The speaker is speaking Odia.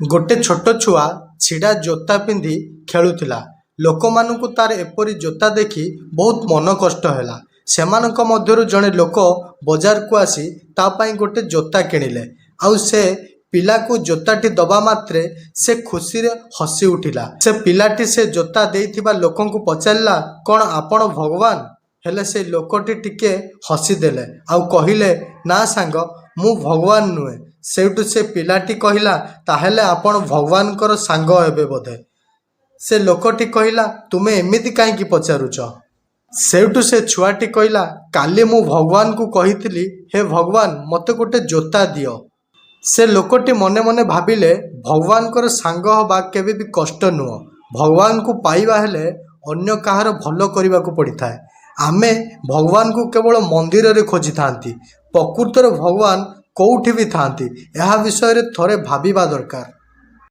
ଗୋଟେ ଛୋଟ ଛୁଆ ଛିଡ଼ା ଜୋତା ପିନ୍ଧି ଖେଳୁଥିଲା। ଲୋକମାନଙ୍କୁ ତାର ଏପରି ଜୋତା ଦେଖି ବହୁତ ମନ କଷ୍ଟ ହେଲା। ସେମାନଙ୍କ ମଧ୍ୟରୁ ଜଣେ ଲୋକ ବଜାରକୁ ଆସି ତା ପାଇଁ ଗୋଟେ ଜୋତା କିଣିଲେ, ଆଉ ସେ ପିଲାକୁ ଜୋତାଟି ଦବା ମାତ୍ରେ ସେ ଖୁସିରେ ହସି ଉଠିଲା। ସେ ପିଲାଟି ସେ ଜୋତା ଦେଇଥିବା ଲୋକଙ୍କୁ ପଚାରିଲା, "କ'ଣ ଆପଣ ଭଗବାନ?" ହେଲେ ସେ ଲୋକଟି ଟିକେ ହସିଦେଲେ ଆଉ କହିଲେ, "ନା ସାଙ୍ଗ, ମୁଁ ଭଗବାନ ନୁହେଁ।" ସେଇଠୁ ସେ ପିଲାଟି କହିଲା, "ତାହେଲେ ଆପଣ ଭଗବାନଙ୍କର ସାଙ୍ଗ ହେବେ ବୋଧେ?" ସେ ଲୋକଟି କହିଲା, "ତୁମେ ଏମିତି କାହିଁକି ପଚାରୁଛ?" ସେଇଠୁ ସେ ଛୁଆଟି କହିଲା, "କାଲି ମୁଁ ଭଗବାନଙ୍କୁ କହିଥିଲି, ହେ ଭଗବାନ, ମୋତେ ଗୋଟେ ଜୋତା ଦିଅ।" ସେ ଲୋକଟି ମନେ ମନେ ଭାବିଲେ, ଭଗବାନଙ୍କର ସାଙ୍ଗ ହବା କେବେ ବି କଷ୍ଟ ନୁହଁ। ଭଗବାନଙ୍କୁ ପାଇବା ହେଲେ ଅନ୍ୟ କାହାର ଭଲ କରିବାକୁ ପଡ଼ିଥାଏ। ଆମେ ଭଗବାନଙ୍କୁ କେବଳ ମନ୍ଦିରରେ ଖୋଜିଥାନ୍ତି। ପ୍ରକୃତରେ ଭଗବାନ କୋଉଠି ବି ଥାଆନ୍ତି, ଏହା ବିଷୟରେ ଥରେ ଭାବିବା ଦରକାର।